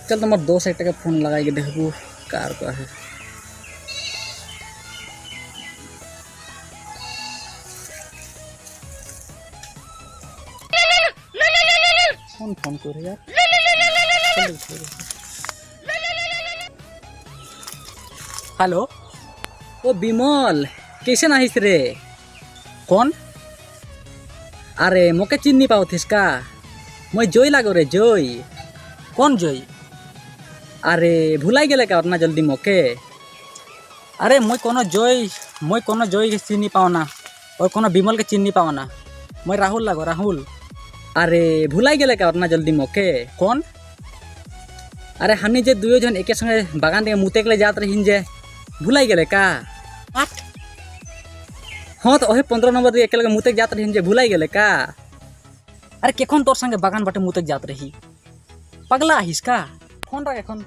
चल तो मोर दोस्त एक फोन लगाई के देखबू कार का है। कौन फोन करे यार? हेलो ओ बिमल, कैसे नाहिस रे? कौन? अरे मोके चिन्नी पावथिस का? मैं जोई लागो रे, जोई। कौन जोई? अरे भुलाई गेले का उतना जल्दी मोके? अरे मैं कोनो जोई, मैं कोनो जोई के चिन्नी पाओ ना और कोनो बिमल के चिन्नी पाओ ना। मैं राहुल लागो, राहुल। अरे भुलाई गेले का उतना जल्दी मोके? कौन? अरे हमनी जे दुयो जन एके संगे बागान दिखे मुते के जात रहिन जे, भुलाई गेले का? आठ हाँ तो ओहे 15 नंबर दिखे एके लगे मुते जात रहिन जे, भुलाई गेले का? अरे केखन तोर संगे बागान बाटे मुते जात रही? पगला हिस का? फोन रख एखन,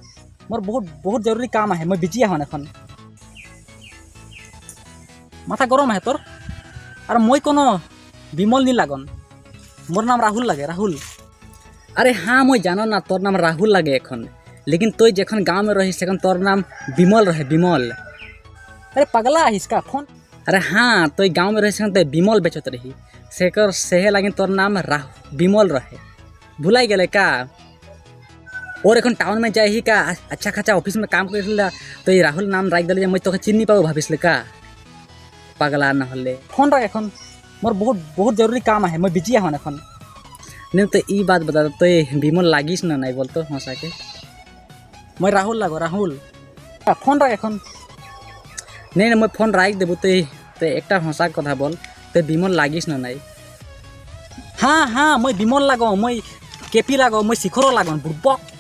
मोर बहुत बहुत जरूरी काम है, मैं बिजी हूँ एखन। माथा गरम है तोर? अरे मैं कोनो बिमल नहीं लागन, मोर नाम राहुल लगे, राहुल। अरे हाँ मैं जानो ना तोर नाम राहुल लगे एखन, लेकिन तोय जखन गांव में रही सेखन तोर नाम बिमल रहे, बिमल। अरे पगला हिसका फोन। अरे हाँ तोय गांव में रही सेखन तो बिमल बेचत रही, सेकर सेहे लागिन तोर नाम राहुल बिमल रहे, भुलाई गेले का? और एखन टाउन में जाही का अच्छा खासा ऑफिस में काम कर तो ये राहुल नाम राख दिले, मैं तोके चिन्नी पाबो भाबिसले का? पगला न होले। फोन रख एखन, मोर बहुत बहुत जरूरी काम है, मैं बिजी हूँ एखन। नहीं तो ई बात बता तो ये बिमल लागिस ना नहीं बोलतो हंसा के? मैं राहुल लागो, राहुल। फोन रख एखन। नहीं नहीं मैं फोन राख देबो, तो एकटा हंसा कथा बोल, तो बिमल लागिस ना नहीं? हाँ हाँ मैं बिमल लागो, मैं केपी लागो, मैं शिखरो लागो, बुड़बक।